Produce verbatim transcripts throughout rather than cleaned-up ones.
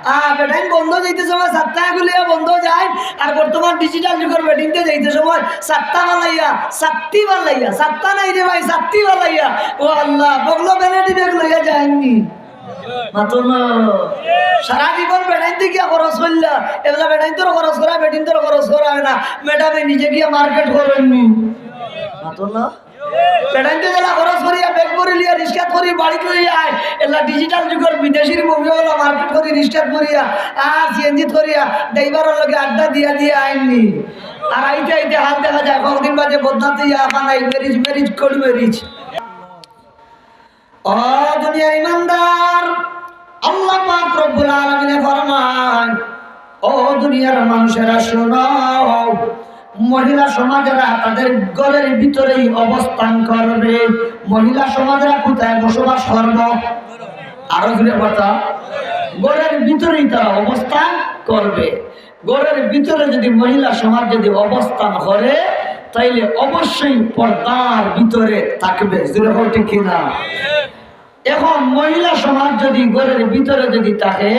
আ, বেটাইন বন্দ যাইতে সময় সাত্তা এগুলিয়া বন্দ যায়, আর বর্তমান ডিজিটাল যুগর বেটিন্তে যাইতে সময় সাত্তা বালাইয়া, সাত্তি বালাইয়া, সাত্তা নাই রে ভাই, সাত্তি বালাইয়া। ও আল্লাহ, বগলো ভ্যানিটি ব্যাগ লইয়া যাইননি। মাতো না। সারা জীবন বেটাইন্তে গিয়া খরচ করলা, এগুলা বেটাইন্তর খরচ করা, বেটিন্তর খরচ করা অয় না। ম্যাডামে নিজে গিয়া মার্কেট করইননি। মাতো না। বেটাইন্তে যেলা খরচ করিয়া, ব্যাগ ভরি লিয়া, রিক্সাত করি, বাড়িত লইয়া আয়। এলা ডিজিটাল যুগর বিদেশির বউয়ে অলা মার্কেট করি, রিক্সাত ভরিয়া, আর সিএনজিত করিয়া, ড্রাইভারর লগে আড্ডা দিয়া দিয়া আইননি। আর আইতে আইতে হাল দেখা যায়, কতদিন বাদে বদনাতে ইয়া বানাই, ম্যারিজ, ম্যারিজ, কোর্ট ম্যারিজ। ও দুনিয়ার ইমানদার, আল্লাহ পাক রব্বুল আলামিনে ফরমান, ও দুনিয়ার মানুষেরা শুনো, মহিলা সমাজেরা তাদের ঘরের ভিতরেই অবস্থান করবে। মহিলা সমাজেরা কোথায় বসবাস করবে? আরো জোরে কথা, ঘরের ভিতরেই তারা অবস্থান করবে। ঘরের ভিতরে যদি মহিলা সমাজ যদি অবস্থান করে, তাইলে অবশ্যই পর্দার ভিতরে থাকবে। জোরে হোক ঠিক কিনা? এখন মহিলা সমাজ যদি ঘরের ভিতরে যদি থাকে,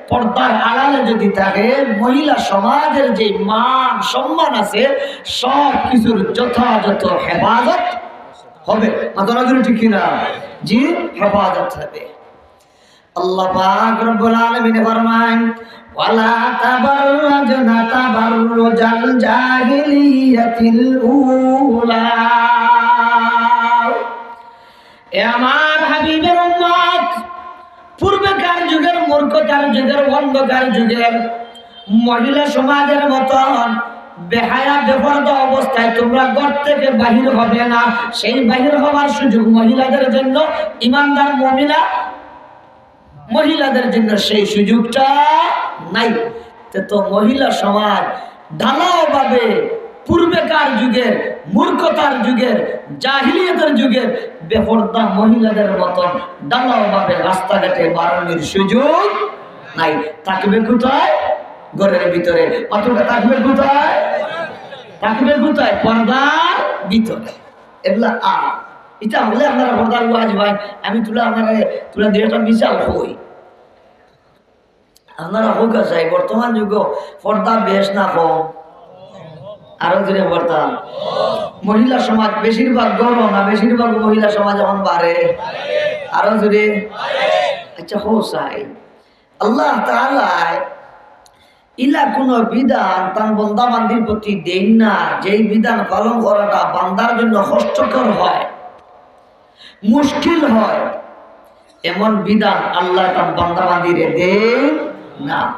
পর্দার আড়ালে যদি থাকে, মহিলা সমাজের যে মান সম্মান আছে, সব কিছুর যথাযথ হেফাজত হবে। মাতো না জোরে ঠিক কিনা? জি, হেফাজত হবে। আল্লাহ পাক রব্বুল আলামিনে ফরমায়, "ওয়ালা তাবাররাজনা তাবাররুজাল জাহিলিয়াতিল উলা।" এ আমার হাবিবের উম্মত, পূর্বেকার যুগের মূর্খতার যুগের অন্ধকার যুগের মহিলা সমাজের মতন বেহায়া বেপর্দা অবস্থায় তোমরা ঘর থেকে বাহির হবে না। সেই বাহির হওয়ার সুযোগ মহিলাদের জন্য, ইমানদার মুমিনা মহিলাদের জন্য সেই সুযোগটা নাই। তে তো মহিলা সমাজ ঢালাওভাবে পূর্বেকার যুগের মূর্খতার যুগের জাহিলিয়াতের যুগের বেপর্দা মহিলাদের মতন ঢালাওভাবে রাস্তাঘাটে বাড়ানোর সুযোগ নাই। থাকবে কোথায়? ঘরের ভিতরে। অথবা থাকবে কোথায়? থাকবে কোথায়? পর্দার ভিতরে। এগুলা আ, ইটা হলে আপনারা পর্দার ওয়াজ ভাই, আমি তুলা আপনারা তুলা দিয়ে একটা মিশাল হই। আপনারা হোক চাই, বর্তমান যুগ পর্দা বেশ না কম? আরো জোরে পর্দা। মহিলা সমাজ বেশিরভাগ গরম না, বেশিরভাগ মহিলা সমাজ এখন বাড়ে। আরো জোরে। আচ্ছা, হো চাই, আল্লাহ তাআলায় ইলা কোনো বিধান তান বন্দা বান্দির প্রতি দেন না, যেই বিধান পালন করাটা বান্দার জন্য কষ্টকর হয়, মুশকিল হয়, এমন বিধান আল্লাহ তান বন্দা বান্দিরে দেন না।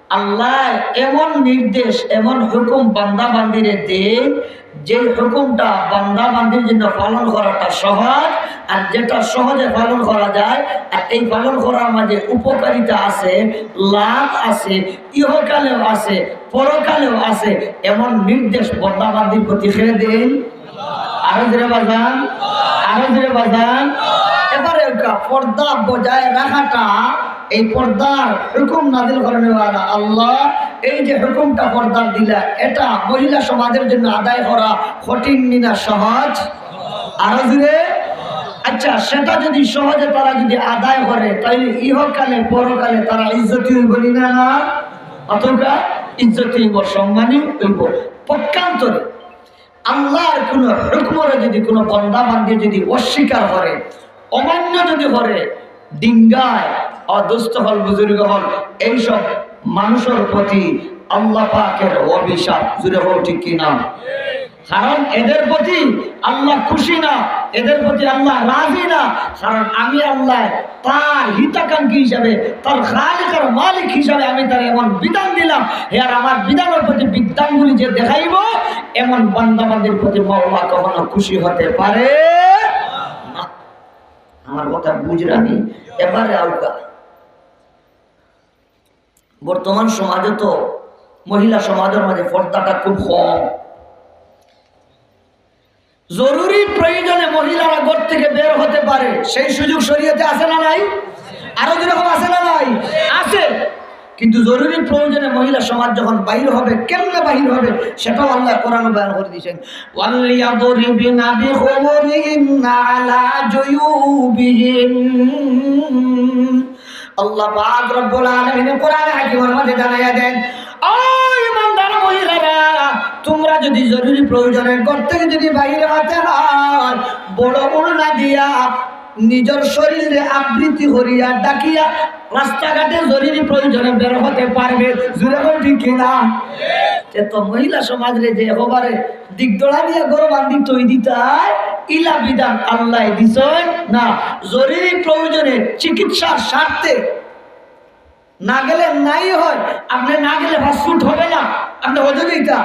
আল্লাহ এমন নির্দেশ, এমন হুকুম বান্দা বান্দিরে দেন, যে হুকুমটা বান্দা বান্দির জন্য পালন করাটা সহজ, আর যেটা সহজে পালন করা যায়, আর এই পালন করার মাঝে উপকারিতা আছে, লাভ আছে, ইহকালেও আছে, পরকালেও আছে, এমন নির্দেশ বন্দা বান্দির প্রতি কে দেন? আরো জোরে বাজান, আরো জোরে বাজান। এবারে ওটা পর্দা বজায় রাখাটা, এই পর্দার হুকুম নাজিল করেন আল্লাহ। এই যে হুকুমটা পর্দার দিলা, এটা মহিলা সমাজের জন্য আদায় করা কঠিন নি না সহজ? আরো জোরে। আচ্ছা, সেটা যদি সহজে তারা যদি আদায় করে, তাহলে ইহকালে পরকালে তারা ইজ্জতি হইব নি না? না, অতটা ইজ্জতি হইব, সম্মানী হইব। পক্ষান্তরে আল্লাহর কোনো হুকুমরে যদি কোনো বন্দা বান্দি যদি অস্বীকার করে, অমান্য যদি করে, ডিঙ্গায়, অদুস্থ হল, বুজুর্গ হল, এইসব মানুষের প্রতি আল্লাহ পাকের অভিশাপ। জোরে হোক ঠিক কিনা? কারণ এদের প্রতি আল্লাহ খুশি না, এদের প্রতি আল্লাহ রাজি না। কারণ আমি আল্লাহ তার হিতাকাঙ্ক্ষী হিসাবে, তার খালিক আর মালিক হিসাবে আমি তার এমন বিধান দিলাম, হে আর আমার বিধানের প্রতি বিধানগুলি যে দেখাইব, এমন বান্দাবান্দির প্রতি মওলা কখনো খুশি হতে পারে না। আমার কথা বুঝরানি? এবারে আউকা। বর্তমান সমাজে তো মহিলা সমাজের মাঝে পর্দাটা খুব কম। জরুরি প্রয়োজনে মহিলারা ঘর থেকে বের হতে পারে, সেই সুযোগ শরীয়তে আছে না নাই? আরো যেরকম আছে না নাই? আছে। কিন্তু জরুরি প্রয়োজনে মহিলা সমাজ যখন বাইর হবে, কেমনে বাইর হবে, সেটাও আল্লাহ কোরআনে বয়ান করে দিয়েছেন। ওয়ালিয়াদরিবনা বিখুমুরিহিন্না আলা জুয়ুবিহিন। আল্লাহ পাক রব্বুল আলামিন কোরআনে আমার মাঝে জানাইয়া দেন, "ও ইমানদার মহিলারা, তোমরা যদি জরুরি প্রয়োজনে ঘর থেকে যদি বাইরে হতে হয়, বড় ওড়না দিয়া নিজের শরীরে আবৃত্তি করিয়া ডাকিয়া রাস্তাঘাটে জরুরি প্রয়োজনে বের হতে পারবে।" জোরে বল, ঠিক কিনা? তে তো মহিলা সমাজরে যে একেবারে দিগদড়া দিয়া ঘর বান্ধি তৈ দিতায়, ইলা বিধান আল্লাহ দিছইন না। জরুরি প্রয়োজনে, চিকিৎসার স্বার্থে না গেলে নাই হয়, আপনি না গেলে পাসপোর্ট হবে না, আপনি হজে যাইতা,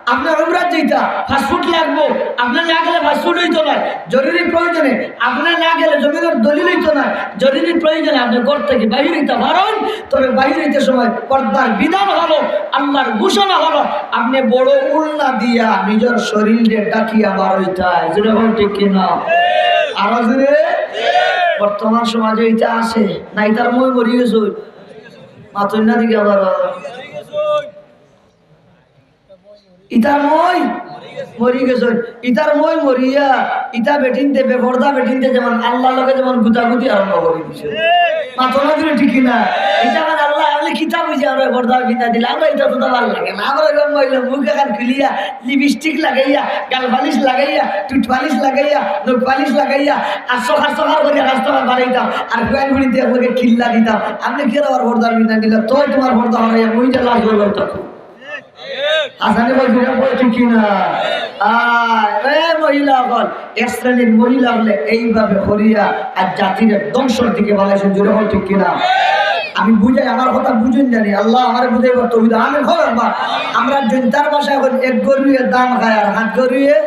আপনি উমরাত যাইতা, পাসপোর্ট লাগবো, আপনি না গেলে পাসপোর্ট হইতো না। জরুরি প্রয়োজনে আপনি না গেলে জমিনের দলিল হইতো না। জরুরি প্রয়োজনে আপনি ঘর থেকে বাইর হইতে পারেন, তবে বাইর হইতে সময় পর্দার বিধান হলো, আল্লাহর ঘোষণা হলো, আপনি বড় ওড়না দিয়া নিজের শরীরে ডাকিয়া বার হইতায়। জোরে বল, ঠিক কিনা? আরো জোরে। বর্তমান সমাজে এটা আছে না? ইতার মই মরি গেছে, মাতইন না দেখি আবার। ইতার মই মরি গেছে, ইতার মই মরিয়া, ইতা বেটিন্তে, বেপর্দা বেটিন্তে যেমন আল্লাহর লগে যেমন গুতাগুতি আরম্ভ করে দিছে। মাতইন না দিলে ঠিক না। ইতা মানে আল্লাহ, আমি কিতা বুঝি আমরা পর্দা বিনা দিলে, আমরা ইতা তো ভালো লাগে না। আমরা এরকম মহিলা মুখ এখান খুলিয়া, লিপস্টিক লাগাইয়া, গাল পালিশ লাগাইয়া, টুথ পালিশ লাগাইয়া, নখ পালিশ লাগাইয়া, আর সকাল সকাল করে রাস্তা বাড়াইতাম, আর ফুয়াইন ফুড়িতে একলগে কিল্লা দিতাম। আপনি কি আবার পর্দা বিনা দিলে? তো তোমার পর্দা হারাইয়া মুই যে লাশ বললাম তখন। হাসানি ভাই, জোরে বল, ঠিক কিনা? আয়, এ মহিলা অকল, এক শ্রেণীর মহিলা অকলে এইভাবে করিয়া আর জাতির ধ্বংসর দিকে বাড়াইছেন। জোরে বল, ঠিক কিনা? আমি বুঝাই, আমার কথা বুঝুন জানি, আল্লাহ আমারে বুঝাইবার তৌফিক দান। আমি খবর বা আমরা জনতার ভাষায় এখন এক গরুয়ে ধান খায় আর হাত গরুয়ে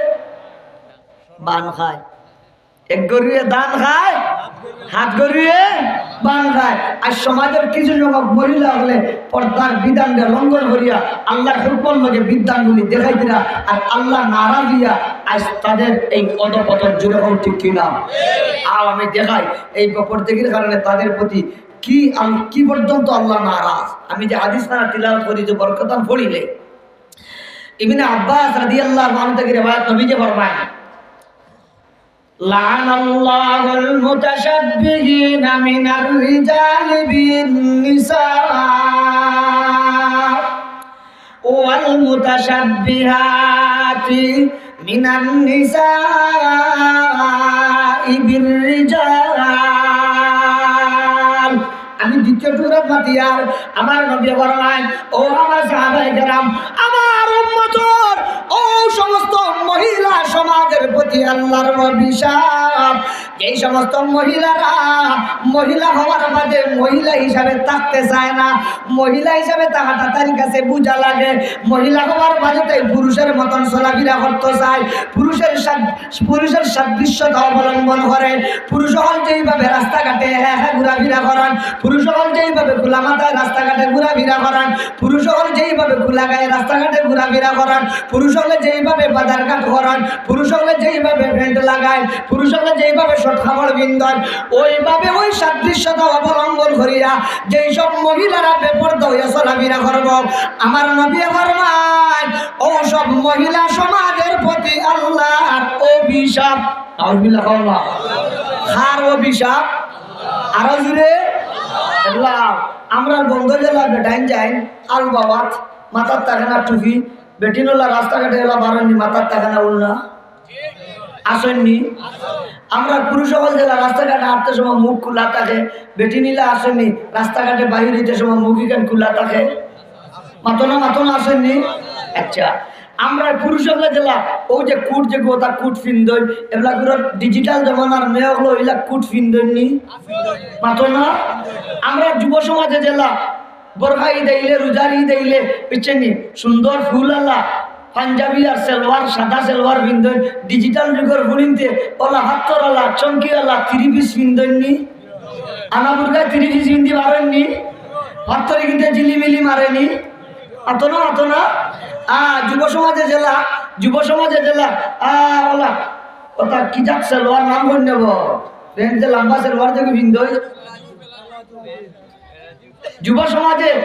বান খায়। এক গরুয়ে ধান খায়, হাত গরুয়ে বান খায়। আর সমাজের কিছু সংখ্যক মহিলা অকলে পর্দার বিধানকে লঙ্ঘন করিয়া আল্লাহর হুকুমর লগে বিধানগুলি দেখাই দিরা, আর আল্লাহ নারাজ হইয়া আজ তাদের এই অধঃপতন। জোরে বল, ঠিক কিনা? আর আমি দেখাই এই বেপরদেখির কারণে তাদের প্রতি কি আল-, কি পর্যন্ত আল্লাহ নারাজ। আমি যে হাদিস খানা তিলাওয়াত করি, যে বরকতান পড়িলে, ইবনে আব্বাস রাদিয়াল্লাহু আনহু থেকে রেওয়ায়াত, নবীজি ফরমায়, لعن الله المتشبهين من الرجال بالنساء والمتشبهات من النساء بالرجال। আমি দ্বিতীয় টুকরা মাতিয়ার আমার নবী ফরমায়, ও আমার সাহাবায়ে কেরাম, আমার উম্মতর ও সমস্ত মহিলা সমাজের প্রতি আল্লাহর অভিশাপ। যেই সমস্ত মহিলারা মহিলা হওয়ার বাদে মহিলা হিসাবে থাকতে চায় না, মহিলা হিসাবে থাকাটা তার কাছে বোঝা লাগে, মহিলা হওয়ার বাদে তাই পুরুষের মতন চলাফেরা করতে চায়, পুরুষের সাদ-, পুরুষের সাদৃশ্যতা অবলম্বন করে, পুরুষ অকল যেইভাবে রাস্তাঘাটে একা একা ঘোরাফেরা করেন, পুরুষ অকল যেইভাবে খোলা মাথায় রাস্তাঘাটে ঘোরাফেরা করেন, পুরুষ অকল যেইভাবে খোলা গায়ে রাস্তাঘাটে ঘোরাফেরা করেন, পুরুষ অকলে যেইভাবে বাজারঘাট করেন, পুরুষ অকলে যেইভাবে প্যান্ট লাগায়, পুরুষ অকলে যেইভাবে শর্ট কাপড় পিন্দন, ওইভাবে ওই সাদৃশ্যতা অবলম্বন করিয়া যেই সব মহিলারা বেপর্দা হইয়া চলাফেরা করব, আমার নবী ফরমায়, ও সব মহিলা সমাজের প্রতি আল্লাহর অভিশাপ। নাউজুবিল্লাহ, কও না। কার অভিশাপ? আরো জোরে। আল্লাহ, আমরা বন্ধ গেলা বেটাইন যাই, আল বাবাত, মাথার থাকে না টুপি, বেটিনলা রাস্তাঘাটে এলা বারোনি, মাথার থাকে না উড়না। আছইন নি? আমরা পুরুষ অকল যেলা রাস্তাঘাটে হাঁটতে সময় মুখ খোলা থাকে, বেটিনলা আছইন নি, রাস্তাঘাটে বাইর হইতে সময় মুখ ইখান খোলা থাকে। মাতো না, মাতো না, আছইন নি? আচ্ছা, আমরা পুরুষ অকলে যেলা, ওই যে কুট, যে গোটা কুট পিন্দই, এগুলা করে ডিজিটাল জমানার মেয়ে অকলে ওইলা কুট পিন্দই নি? মাতো না? আমরা যুব সমাজে যেলা, বরখা ইদ আইলে, রোজার ইদ আইলে, বুঝছইন নি? সুন্দর ফুল আলা পাঞ্জাবি আর সালোয়ার, সাদা সালোয়ার পিন্দইন, ডিজিটাল যুগর ফুড়িন্তে ওলা হাত্তর আলা, চমকি আলা, থ্রি পিস পিন্দইন নি? আনা বুরকা থ্রি পিস পিন্দি পারইন নি? হাত্তরে কিন্তু ঝিলিমিলি মারে নি? মাতো না, মাতো না? আ, যুব সমাজে যেলা, যুব সমাজে যেলা, আ, ওলা, ওটা কি জাত সালোয়ার নাম কই নেব? প্যান্ট যে লম্বা সালোয়ার দেখে পিন্দই। যুব সমাজে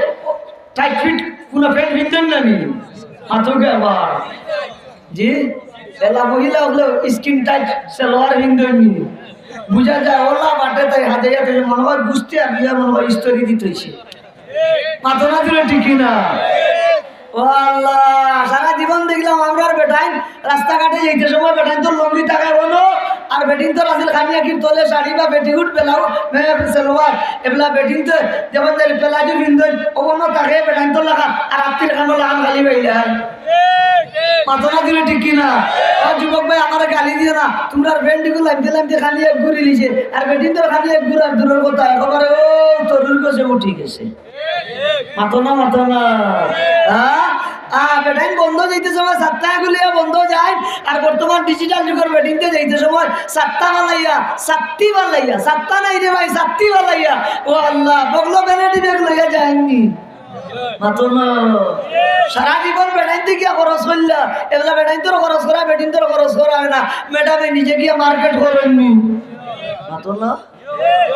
টাইট ফিট কোনো প্যান্ট পিন্দইন না নি? মাতো কে আবার? জি? এলা মহিলা অকলে স্কিন টাইট সালোয়ার পিন্দইন নি? বুঝা যায়, ওলা বাটে তাই হাতে হাতে মনে হয় গুস্তি আর বিয়া মনে হয় ইস্ত্রি দিতে হইছে। মাতো না ঠিক কি না? ও আল্লাহ, সারা জীবন দেখলাম আমরার বেটাইন রাস্তাঘাটে যাইতে সময় বেটাইন্তর লুঙ্গি থাকে বনো, আর বেটিন্তর আছিল খানি আকির তলে শাড়ি বা পেটিকুট, ব্লাউজ, এ, সালোয়ার, এবলা বেটিন্তর যেমন যে প্লাজো পিন্দইন, ও বনো থাকে বেটাইন্তর লাগা, আর আত্তির খানো লাগান খালি বাইলা। মাতো না দিলে ঠিক কি না? ও যুবক ভাই, আমারে গালি দিও না, তোমরার বেন্ডিগুলো লাইমতে লাইমতে খালি এক ঘুরি লিছে, আর বেটিন্তর খালি এক ঘুরার দূরের কথা, একেবারে ও তরুর গছে উঠি গেছে। মাতো না, মাতো না। হ্যাঁ? আ, বেটাইন বন্ধ যাইতে সময় সাত্তা গুলিয়া বন্ধ যায়, আর বর্তমান ডিজিটাল যুগর বেটিনতে যাইতে সময় সাত্তা বালাইয়া, সাত্তি বালাইয়া, সাত্তা নাই রে ভাই, সাত্তি বালাইয়া। ও আল্লাহ, বগলো ভ্যানিটি ব্যাগ লইয়া যায়নি। মাতো না। সারা জীবন বেটাইনতে গিয়া খরচ করলা, এবলা বেটাইন্তর খরচ করা, বেটিন্তর খরচ করা অয় না। ম্যাডামে নিজে গিয়া মার্কেট করইননি। মাতো না।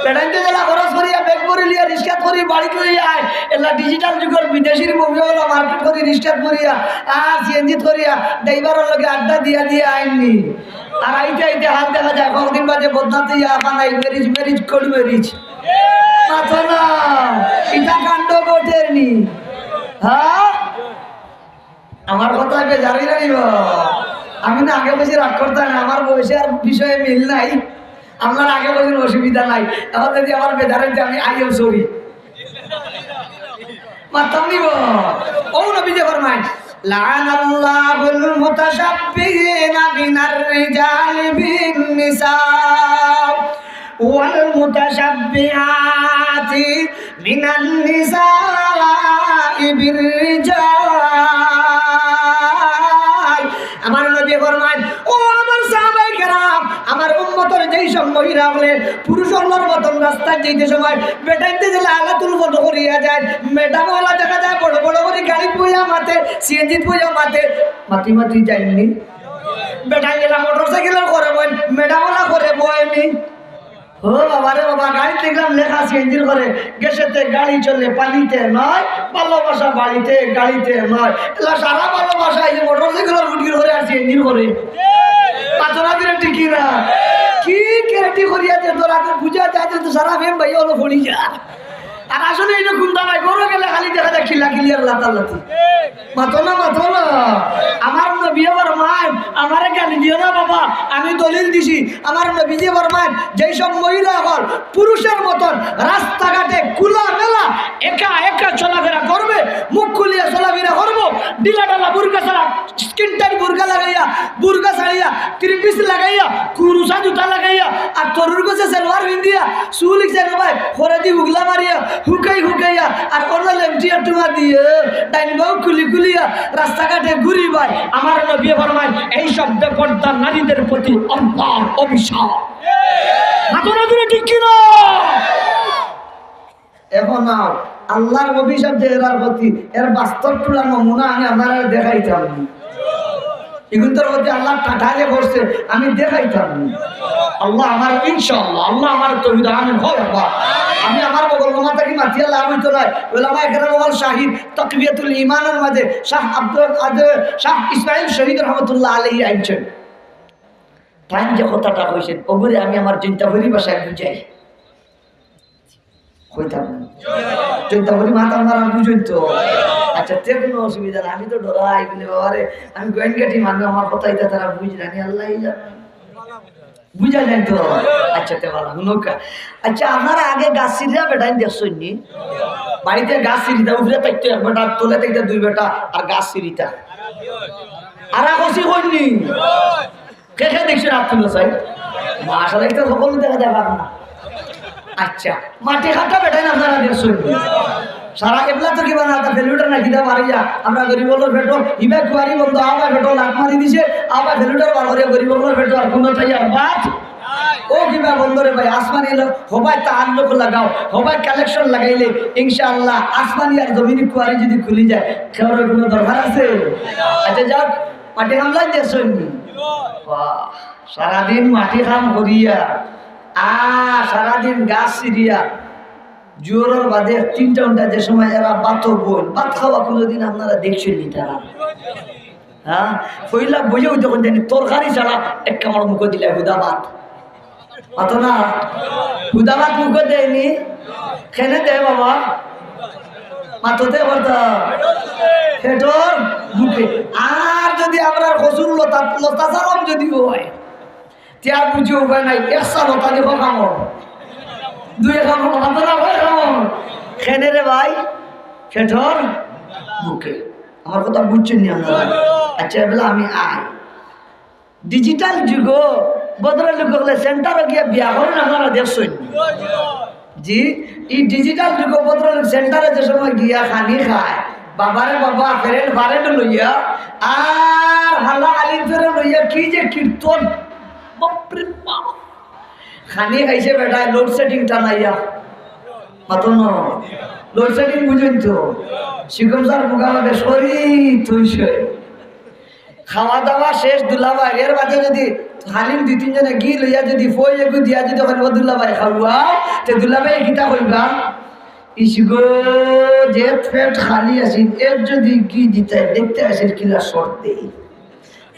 বেটাইন্তে যেলা খরচ করিয়া, ব্যাগ ভরি লিয়া, রিক্সাত করি, বাড়িত লইয়া আয়। এলা ডিজিটাল যুগর বিদেশির মুখে অলা মার্কেট করি, রিক্সাত করিয়া, আর সিএনজিত করিয়া, ড্রাইভারর লগে আড্ডা দিয়া দিয়া আইননি। আর আইতে আইতে হাল দেখা যায়, কতদিন বাদে বদনাতে ইয়া বানাই, ম্যারেজ, ম্যারেজ, কোর্ট ম্যারেজ। মাতো না, ইটা কাণ্ড ঘটেনি। হ্যাঁ? আমার কথায় বেজার অইরা নিব। আমি না আগে বুঝি রাগ করতাম না, আমার বয়সে আর বিষয়ে মিল নাই। আপনার আগে বুঝি অসুবিধা নাই। এখন যদি আমার বেজার অইতে আমি আইও সরি। মাতাম নিব। ও নবীজি ফরমায়, "লাআনাল্লাহুল মুতাশাব্বিহিনা মিনার রিজালি বিন নিসা।" والمتشبهات من النساء بالرجال। আমার নবী ফরমায়, ও আমার সাহাবায়ে কেরাম, আমার উম্মতর যেই সব মহিলা অকলে পুরুষ অকলর মতন রাস্তাত যাইতে সময় বেটাইন্তে যেলা আলাতুল ফটো করিয়া যায়, ম্যাডাম অকলা দেখা যায় বড় বড় করি গাড়িত বইয়া মাতে, সিএনজিত বইয়া মাতে, মাতি মাতি যাইননি। বেটাইন যেলা মোটরসাইকেলর করে বইন, ম্যাডাম অকলা করে বইনি। ও বাবা রে বাবা, গাড়িত দেখলাম লেখা সিএনজির করে, "গ্যাসেতে গাড়ি চলে, পানিতে নয়, ভালোবাসা বাড়িতে গাড়িতে নয়।" এলা সারা ভালোবাসা এই মোটরসাইকেলর ফুটকির করে আর সিএনজির করে। পাথরা দিলে টিকি না। কি কেরেটি করিয়া যে তোরা তো বুঝা যায় যে তো সারা ফেম ভাই হলো ফড়ি যা। আর আসলে এই যে কুন্তা নাই, ঘরো গেলে খালি দেখা যায় খিলা খিলি আর লাতালাতি। মাতো না, মাতো না। আমার নবীয়ে ফরমাইন, আমারে গালি দিও না বাবা, আমি দলিল দিছি। আমার নবীয়ে ফরমাইন, যেই সব মহিলা অকল পুরুষর মতন রাস্তাঘাটে খোলামেলা একা একা চলাফেরা করবে, মুখ খুলিয়া চলাফেরা করবো, ঢিলা ঢালা বুরকা ছাড়া, স্কিন টাইট বুরকা লাগাইয়া, বুরকা ছাড়িয়া, থ্রি পিস লাগাইয়া, কুরুসা জুতা লাগাইয়া, আর তরুর গছে সালোয়ার পিন্দিয়া, চুল ইকছে রে ভাই, খড়েদি হুগলা মারিয়া, হুকাই হুকাইয়া, আর অনো লেংটি আর টুমা দিয়া, ডাইন বাউ খুলি খুলিয়া, রাস্তাঘাটে ঘুরি ভাই। আমার নবীয়ে ফরমাইন, এই সব বেপর্দা নারীদের প্রতি আল্লাহর অভিশাপ। মাতো না দিলে ঠিক কি না? এখন আও, আল্লাহর অভিশাপ যে এরার প্রতি, এর বাস্তব টুলা নমুনা আমি আপনারারে দেখাইতাম। ইগুনতর প্রতি আল্লাহ টাটা যে করছে, আমি দেখাইতাম। আল্লাহ আমার, ইনশাআল্লাহ, আল্লাহ আমার তৌফিক দান করো, আমিন। আমি আমার বগল মামা থাকি মাতিয়া লাভ অইতো নায়। ওলামায়ে কেরাম অকল শাহিদ, তাকবিয়াতুল ইমানর মাঝে শাহ আব্দুল কাদের, শাহ ইসমাইল শহীদ রহমতুল্লাহ আলাইহি আইনছেন। তাইন যে কথাটা কইছেন, ওগুরে আমি আমার জৈন্তাপুরি ভাষায় বুঝাই। কইতাম না। চিন্তা করি মাথা মারা বুঝুন তো। আচ্ছা, তে কোনো অসুবিধা না, আমি তো ডরাই বলে, "বাবা রে, আমি গোয়েন্দাটি মানুষ, আমার কথা এটা তারা বুঝ না, আমি আল্লাহই জানে।" বুঝা যায় তো? আচ্ছা, তে বালা, হুনউক্কা। আচ্ছা, আপনারা আগে গাছ ছিঁড়া বেটাইন দেখছইন নি? বাড়িতে গাছ ছিঁড়িতা, উপরে থাকতো এক বেটা, তলে থাকতো দুই বেটা, আর গাছ ছিঁড়িতা। আর কইছি কইন নি? কে কে দেখছইন হাত তুলো চাই? মাশাআল্লাহ, ইটা সকল দেখা যায় না। আচ্ছা, মাটি কাটা বেটাইন আপনারা দেখছইন। সারা এবলা তো কিবা না, তা ফেলুটা না কিতা মারিয়া, আমরা গরিব অকলর পেটো, ইবা কুয়ারি বন্ধ, আবার পেটো লাত মারি দিছে, আবার ফেলুটার বার করে গরিব অকলর পেটো আর কোনো তাই আর বাদ। ও কিবা বন্ধ রে ভাই, আসমানি এলো, হবায় তাআল্লুক লাগাও, হবায় কালেকশন লাগাইলে, ইনশাআল্লাহ, আসমানি আর জমিনি কুয়ারি যদি খুলি যায়, কেউর কোনো দরকার আছে? আচ্ছা, যাক, মাটি কামলা যে সৈন্য। বাহ, সারাদিন মাটি কাম করিয়া, আর সারাদিন গাছ ছিঁড়িয়া, জোহরর বাদে তিনটা ঘন্টা যে সময় এরা ভাত বইন, ভাত খাওয়া কোনোদিন আপনারা দেখছইন নি তারা? হ্যাঁ, পয়লা বইয়া ওই যখন জানি তরকারি ছাড়া এক কামড় মুখো দিলে হুদা ভাত। মাতো না? হুদা ভাত মুখো দেয়নি? কেনে দেয় বাবা? মাততে পারতা? পেটর ভুকে। আর যদি আমরার কচুর লতা, লতা চালাম যদি অয়, তে আর বুঝি উপায় নাই, একসা লতা দেখো খামো, দুই খামো, মাথা না হয় খামো। কেনে রে ভাই? পেটর ভুকে। আমার কথা বুঝছইন নি আপনারা? আচ্ছা, এবেলা আমি আই। Digital যুগো ভদ্রলোক অকলে centre-ও গিয়া বিয়া করইন, আপনারা দেখছইন নি? জি, ই digital যুগো ভদ্রলোক centre-এ যে সময় গিয়া খানি খায়, বাবারে বাবা, friend friend লইয়া, আর হালা আলিম ফেরে লইয়া কি যে কীর্তন, বাপরে বাপ। খানি খাইছে বেটায় load shedding টানাইয়া। মাতো না। Load shedding বুঝইন তো? শিকম স্যার মুখা লাগে শরীর তুইছে। খাওয়া দাওয়া শেষ দুলাভাই, এর বাদে যদি খালি দুই তিনজনে গি লইয়া যদি ফই এগু দিয়া যদি ওখানে ও দুলাভাই খাওয়া, তে দুলাভাই কিতা কইবা? ইসগো, যে পেট খালি আছিল, এর যদি গি দিতে দেখতে আছিল কিলা শর্তে।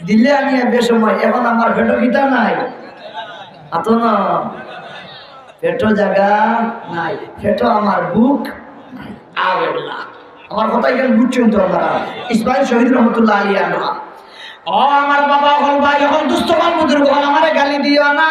দিলে আমি এক সময়, এখন আমার পেটও কিতা নাই? আতো না, পেটও জাগা নাই, পেটও আমার ভুক নাই। আবেলা, আমার কথা এখানে বুঝছইন তো আপনারা? ইসমাইল শহীদ রহমতুল্লাহ আলী আমরা। ও আমার বাবা অকল, ভাই অকল, দুস্ত অকল, বুজুর্গ অকল, আমারে গালি দিও না।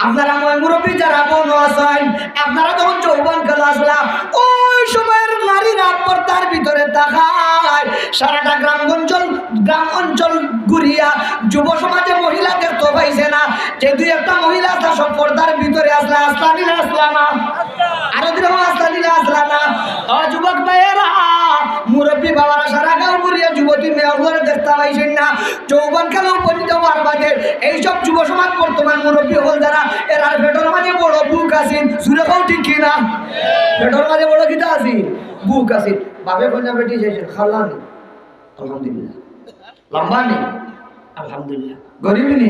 আপনারা ময় মুরব্বি যারা বনো আছইন, আপনারা যখন যৌবন কালো আছলা, ওই সময়ের নারীরা পর্দার ভিতরে তাকায়, সারাটা গ্রাম অঞ্চল, গ্রাম অঞ্চল ঘুরিয়া যুব সমাজে মহিলা দেখতে পাইছে না। যে দুই একটা মহিলা আছে সব পর্দার ভিতরে আছলা, আছলা নি না আছলা না? আরো জোরে কও, আছলা নি না আছলা না? ও যুবক ভাইয়েরা, মুরব্বি বাবারা সারা গাঁও ঘুরিয়া যুবতী মেয়ে অকলরে দেখতে পাইছইন না। যৌবন কালো উপনীত হওয়ার বাদে এইসব যুব সমাজ বর্তমান মুরব্বি অকল যারা, এরার পেটর মাঝে বড় ভুক আছিল, জোরে কও ঠিক কি না? পেটর মাঝে বড় কিতা আছিল? ভুক আছিল। বাপে কইনা বেটি চাইছে, খালা নি? আলহামদুলিল্লাহ। লম্বা নি? আলহামদুলিল্লাহ। গরিব নি?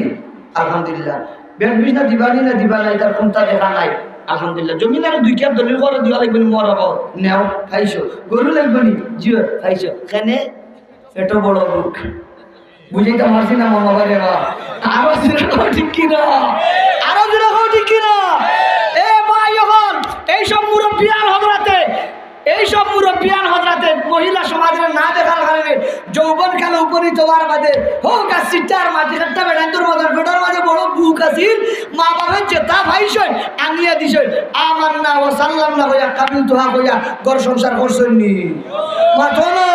আলহামদুলিল্লাহ। বেড বিছনা দিবা নি না দিবা না, ইতার কুন্তা দেখা নাই। আলহামদুলিল্লাহ। জমিন আরো দুই কিয়ার দলিল করে দিবা লাগবো নি, মর বাবা, নেও, খাইছো। গরু লাগবো নি? জিও, খাইছো। কেনে? পেটো বড় ভুক। বুঝাইতাম পারছি না মামা বাড়ি বা। আরো জোরে কও ঠিক কি না? আরো জোরে কও ঠিক কি না? এ ভাই অকল, এইসব মুরব্বিয়ান হজরাতে, এইসব মুরব্বিয়ান হজরাতে মহিলা সমাজরে না দেখার কারণে যৌবন কালো উপনীত হওয়ার বাদে হোক আর সিটার মাটি কাট্টা বেড়াইন্তর মতন পেটর মাঝে বড় ভুক আছিল, মা বাপে যেতা পাইছইন আনিয়া দিছইন, আমার না ও সাল্লাম না কইয়া কাবিল তুহা কইয়া ঘর সংসার করছইন নি? মাতো না।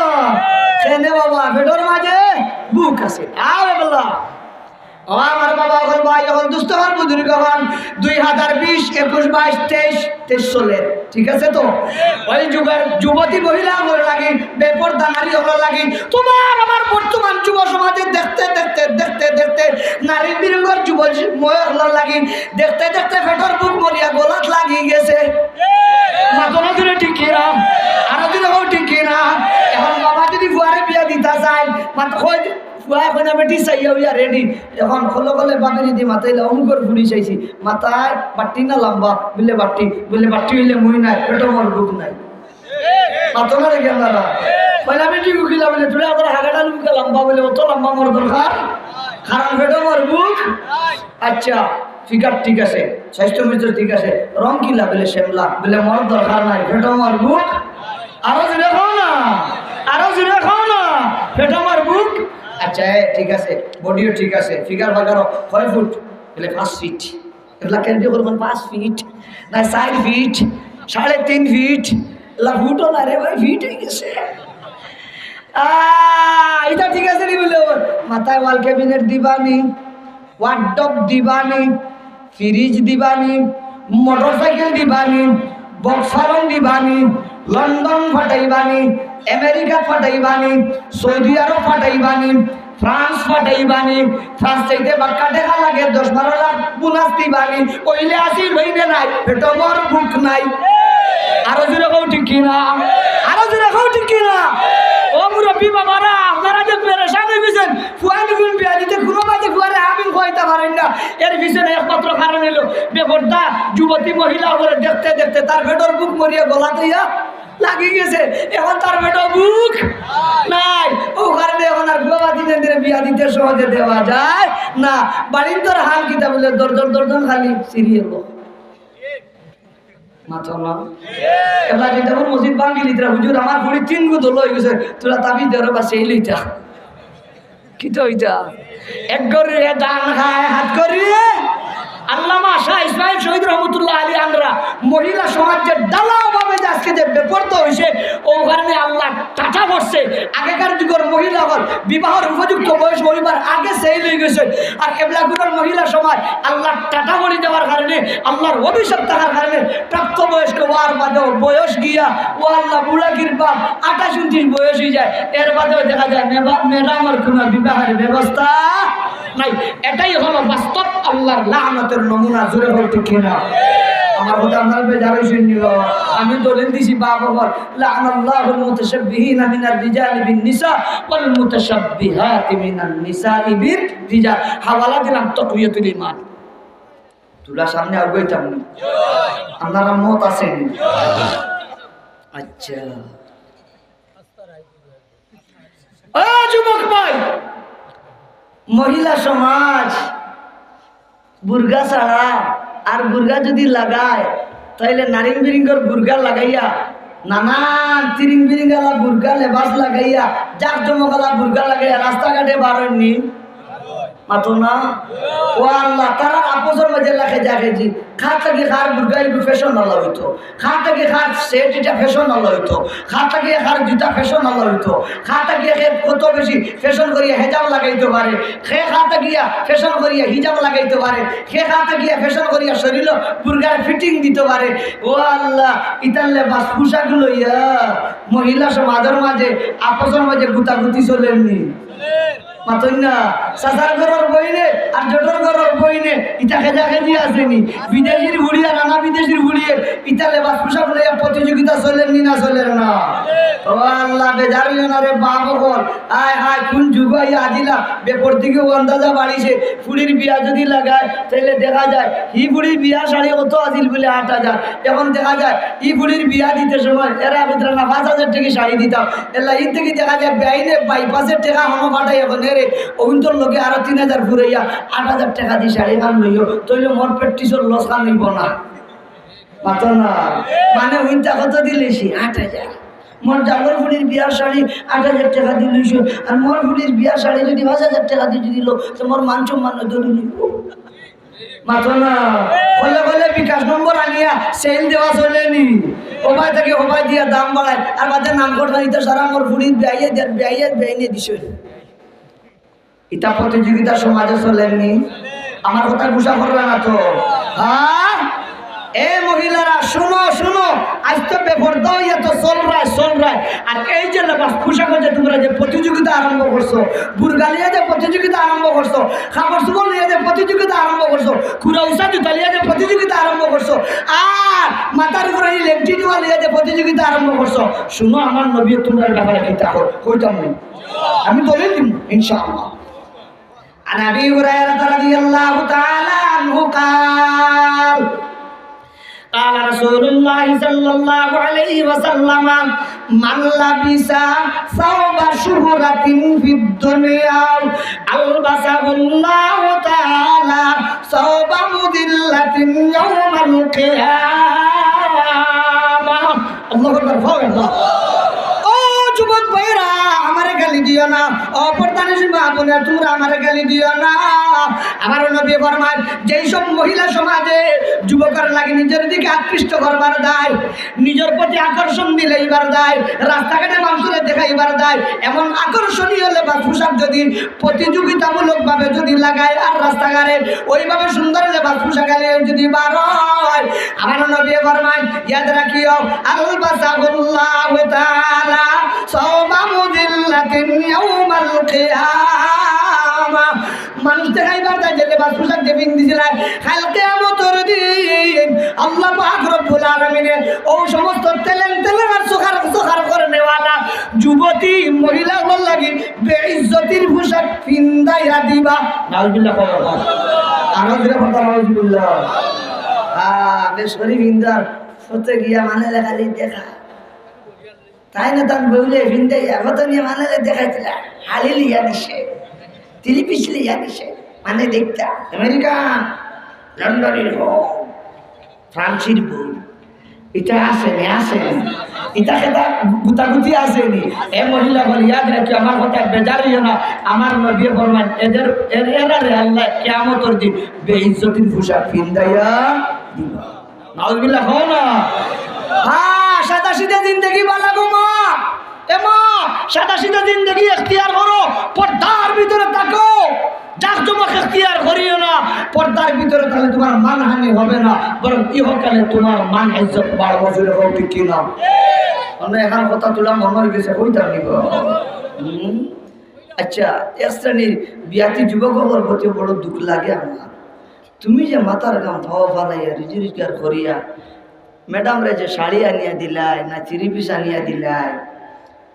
কেনে বাবা, পেটর মাঝে ভুক আছে। আরে বাবা। ও আমার বাবা অকল, ভাই অকল, দুস্ত অকল, বুজুর্গ অকল, দুই হাজার বিশ, একুশ, বাইশ, তেইশ, তেইশ চলে, ঠিক আছে তো? ওই যুগর যুবতী মহিলা অকলর লাগি, বেপর্দা নারী অকলর লাগি, তোমার আমার বর্তমান যুব সমাজে দেখতে দেখতে, দেখতে দেখতে, নারী বীরঙ্গর যুব ময় অকলর লাগি, দেখতে দেখতে পেটর ভুক মরিয়া গলাত লাগি গেছে। মাতো না জোরে ঠিক কি না? আরো জোরে কও ঠিক কি না? এখন বাবা যদি ফুয়ারে বিয়া দিতা চায়, মাত কই ফুয়া কইনা বেটি চাইয়া অইয়া ready। এখন খলো খলে বাপে যদি মাতাইলা, অমুকর ফুড়ি চাইছি, মাতায় বাট্টি না লম্বা? বুলে বাট্টি। বুলে বাট্টি অইলে মুই নাই, পেটো মোর ভুক নাই। মাতো না রে কেন দাদা? কইনা বেটি উকিলা বুলে, তুই আবার হাগাটা লুকা লম্বা বুলে, অত লম্বা মোর দরকার, কারণ পেটো মোর ভুক। আচ্ছা, ফিগার ঠিক আছে, স্বাস্থ্য মিস্ত্রি ঠিক আছে, রং কিলা? বুলে শ্যামলা। বুলে মোর দরকার নাই, পেটো মোর ভুক। আরো জোরে কও না, আরো জোরে কও না, পেটো মোর ভুক। আচ্ছা, এ, ঠিক আছে, বডিও ঠিক আছে, ফিগার ফাগারও কয় ফুট? বুলে পাঁচ ফিট। এগুলা কেন্দ্রীয় করবেন পাঁচ ফিট, না চার ফিট, সাড়ে তিন ফিট, এলা ফুটও না রে ভাই, ফিট হয়ে গেছে। আহ, এটা ঠিক আছে নি? বুলে ওর মাথায় ওয়াল ক্যাবিনেট দিবানি, ওয়ার্ডরোব দিবানি, ফ্রিজ দিবানি, মোটরসাইকেল দিবানি, বক্স ফার্ম দিবানি, লন্ডন ফাটাইবানি, আমেরিকা ফাটাইবানি, সৌদি আরব ফাটাইবানি, ফ্রান্স ফাটাইবানি, ফ্রান্স চাইতে বাক্কা টেকা লাগে, দশ বারো লাখ বোনাস দিবানি, অইলে আসি লইলে নাই, পেটো মোর ভুক নাই। আরো জোরে কও ঠিক কি না? আরো জোরে কও ঠিক কি না? ও মুরব্বি বাবারা, আপনারা যে পেরেশান হয়ে গেছেন, ফুয়া নিগুন বিয়া দিতে কোনো বাদে ফুয়ারে আমিন কইতে পারেন না, এর পিছনে একমাত্র কারণ হলো বেপর্দা যুবতী মহিলা অকলরে দেখতে দেখতে তার পেটর ভুক মরিয়া গলাত আইয়া লাগি গেছে, এখন তার পেটো ভুক নাই। ও কারণে এখন আর ফুয়া বাতিজানরে বিয়া দিতে সহজে দেওয়া যায় না। বাড়ির তোর হাল কিতা বুলে, দরজন দরজন খালি সিরিয়াল। মাতো না। এবার জিন্দাপুর মসজিদ ভাঙ্গি লিতরা, "হুজুর, আমার ফুড়ি তিন গু দল অই গেছে, তোরা তাবিজ দেওয়ার বা সেই লইতা।" কিতা অইতা? এক ঘরে ধান খায়, হাত করি। আল্লামা শাহ ইসমাইল শহীদ রহমতুল্লাহ আলী আন্দ্রা, মহিলা সমাজ যে ঢালাওভাবে যে আজকে যে বেপর্দা অইছে, ও কারণে আল্লাহ টাটা পড়ছে। আগেকার যুগর মহিলা অকল বিবাহর উপযুক্ত বয়স অইবার আগে সেই লই গেছে। আর এবলাগুলোর মহিলা সমাজ আল্লাহ টাটা পড়ি দেওয়ার কারণে, আল্লাহর অভিশাপ থাকার কারণে প্রাপ্তবয়স্ক অওয়ার বাদেও বয়স গিয়া, ও আল্লাহ, বুড়া কির বাপ, আঠাশ ঊনত্রিশ বয়স অই যায়, এর বাদেও দেখা যায় মেবা-, ম্যাডামর কোনো বিবাহের ব্যবস্থা নাই। এটাই হলো বাস্তব আল্লাহর লানতের নমুনা। জোরে বল ঠিক কিনা? আমার কথা আপনারা বেজার অইছেন নি বাবা? আমি দলিল দিছি বাপ অকল, "লাআনাল্লাহুল মুতাশাব্বিহিনা মিনার রিজালি বিন নিসা ওয়াল মুতাশাব্বিহাতি মিনান নিসাই বির রিজাল।" হাওয়ালা দিলাম তকওয়িয়াতুল ঈমান। তোরা সামনে আগুয়াইতাম নি? আপনারা মত আছেন? আচ্ছা। ও যুবক ভাই, মহিলা সমাজ বুরকা ছাড়া, আর বুরকা যদি লাগায়, তাইলে নারিং বিরিঙ্গর বুরকা লাগাইয়া, নানান তিরিং বিরিঙ্গালা বুরকা লেবাস লাগাইয়া, জাকজমকআলা বুরকা লাগাইয়া রাস্তাঘাটে বার অইন নি? মাতো না। ও আল্লাহ, তারার আপসর মাঝে লাখে জাখে জি। খা থাকি খার বুরকা একটু ফ্যাশন আলা অইতো। খা থাকি খার সেট ইটা ফ্যাশন আলা অইতো। খা থাকি খার জুতা ফ্যাশন আলা অইতো। খা থাকি খে কত বেশি ফ্যাশন করিয়া হেজাব লাগাইতো পারে। খে খা থাকিয়া ফ্যাশন করিয়া হিজাব লাগাইতো পারে। খে খা থাকিয়া ফ্যাশন করিয়া শরীলো বুরকার ফিটিং দিতো পারে। ও আল্লাহ, ইতার লেবাস পোশাক লইয়া মহিলা সমাজর মাঝে আপসর মাঝে গুতাগুতি চলের নি? মাতইন না। চাচার ঘরর বইনে আর জেঠর ঘরর বইনে ইতা খেজা খেজি আছে নি? বিদেশির ফুড়ি আর আনা বিদেশির ফুড়িয়ে ইতা লেবাস পোশাক লইয়া প্রতিযোগিতা চলের নি না চলের না? ও আল্লাহ, বেজার অইও না রে বাপ অকল। আয় হায়, কোন যুগ আইয়া হাজিলা, বেপরদিগি আন্দাজা বাড়িছে। ফুড়ির বিয়া যদি লাগায়, তাইলে দেখা যায়, হি ফুড়ির বিয়ার শাড়ি কত আছিল বুলে আট হাজার, এখন দেখা যায়, ই ফুড়ির বিয়া দিতে সময় এরা ভিতরে না পাঁচ হাজার টেকা শাড়ি দিতাম, এলা ই থাকি দেখা যায়, বেআইনে বাইপাসের টেকা হামো ফাটাই এখন এরে, অগুন্তর লগে আরো তিন হাজার ফুরাইয়া আট হাজার টেকা দি শাড়ি খান লইও, তাইলে মোর প্র্যাকটিসর লস খান অইব না। মাতো না। মানে, অইনতা কত দিলিছি? আট হাজার। মোর জাগর ফুড়ির বিয়ার শাড়ি আট হাজার টেকা দি লইছো, আর মোর ফুড়ির বিয়ার শাড়ি যদি পাঁচ হাজার টেকা দি যদি লো, তো মোর মান সম্মান ধরি নিব। মাতো না। কলে কলে বিকাশ নম্বর আনিয়া সেল দেওয়া চলে নি? ওবায় থাকি ওবায় দিয়া দাম বাড়ায়, আর বাদে নাম কর জানিতে সারা মোর ফুড়ির বিয়াইয়ে দের, বিয়াইয়ে, বিয়াইনে দিছে। ইতা প্রতিযোগিতা সমাজে চলের নি? আমার কথা গুসা করলা না তো? হ্যাঁ? এ মহিলারা, শুনো, শুনো, আইজ তো বেপর্দা অইয়া তো চলরায়, চলরায়। আর এই যে লেবাস পোশাক যে তোমরা যে প্রতিযোগিতা আরম্ভ করছো, বুরকা লইয়া যে প্রতিযোগিতা আরম্ভ করছো, কাপড় চোপড় লইয়া যে প্রতিযোগিতা আরম্ভ করছো, খুরা উষা জুতা লইয়া যে প্রতিযোগিতা আরম্ভ করছো, আর মাথার উপরে এই লেংটি দেওয়া লইয়া যে প্রতিযোগিতা আরম্ভ করছো, শুনো, আমার নবী তোমরা ব্যাপারে কিতা কইতাম না। আমি দলিল দিমু, ইনশাআল্লাহ। عن أبي هريرة رضي الله تعالى عنه قال، قال رسول الله صلى الله عليه وسلم: من لبس ثوب شهرة في الدنيا ألبسه الله تعالى ثوب مذلة يوم القيامة. আল্লাহু আকবার, আল্লাহু আকবার। ও যুবক ভাইরা, আমারে গালি দিও না। ও পর্দানিশীন মা বোনেরা, তোমরা আমারে গালি দিও না। আমার নবী ফরমায়, যেই সব মহিলা সমাজে যুবকর লাগি নিজের দিকে আকৃষ্ট করবার দায়, নিজের প্রতি আকর্ষণ দিলাইবার দায়, রাস্তাঘাটে মানুষরে দেখাইবার দায়, এমন আকর্ষণীয় লেবাস পোশাক যদি প্রতিযোগিতামূলকভাবে যদি লাগায় আর রাস্তাঘাটে ওইভাবে সুন্দর লেবাস পোশাক আনিয়া যদি বার হয়, আমার নবী ফরমায়, ইয়াদ রাখিও, আলবাসাহুল্লাহু তাআলা সাওবা মুযিল্লাতিন ইয়াউমাল কিয়ামা। মানুষ দেখাইবার দায় যে লেবাস পোশাক যে পিন্দিছিলায়, কাইল কিয়ামতর দিন আল্লাহ পাক রব্বুল আলামিনে ও সমস্ত তেলেং তেলেং আর সুখার সুখার করে নেওয়ালা যুবতী মহিলা অকলর লাগি বেইজ্জতির পোশাক পিন্দাইয়া দিবা। নাউজুবিল্লাহ, কও, কও। আরো জোরে কও, নাউজুবিল্লাহ। হ্যাঁ, বেশ করি পিন্দার হতে গিয়া মানে লেখালি দেখা। তাই না, তান বউলে পিন্দাইয়া কত নিয়ে মানে দেখাইছিলা। হালি লিয়া দিছে, তিলি পিছলি লিয়া দিছে। মানে দেখতা, আমেরিকান, লন্ডনের বউ, ফ্রান্সের বউ, ইটা আছে নি, আছে নি? ইটা খেতা গুতাগুতি আছে নি? এ মহিলা বলে, ইয়াদ রাখিও, আমার কথায় বেজার অইও না। আমার নবীয়ে ফরমাইন, এদের, এর, এরারে আল্লায় কিয়ামতর দিন বেইজ্জতির পোশাক ফিন্দাইয়া দিবা। নাউজুবিল্লাহ, কও না। হ্যাঁ, সাদাসিধা জিন্দেগি বালা গো মা। এ মা, সাদাসিধা জিন্দেগি এখতিয়ার করো, পর্দার ভিতরে থাকো। জাকজমক এখতিয়ার করিও না। পর্দার ভিতরে থাকলে তোমার মানহানি হবে না, বরং ইহকালে তোমার মান ইজ্জত বাড়বো। জোরে কও ঠিক কি না? মানে, এখান কথা তুলা মনে অই গেছে, কইতাম নি গো। হুম? আচ্ছা, এক শ্রেণীর বিয়াতি যুবকর প্রতি বড় দুঃখ লাগে আমার। তুমি যে মাথার ঘাম পাও ফালাইয়া, রুজি রোজগার করিয়া, ম্যাডামরে যে শাড়ি আনিয়া দিলায়, না থ্রি পিস আনিয়া দিলায়,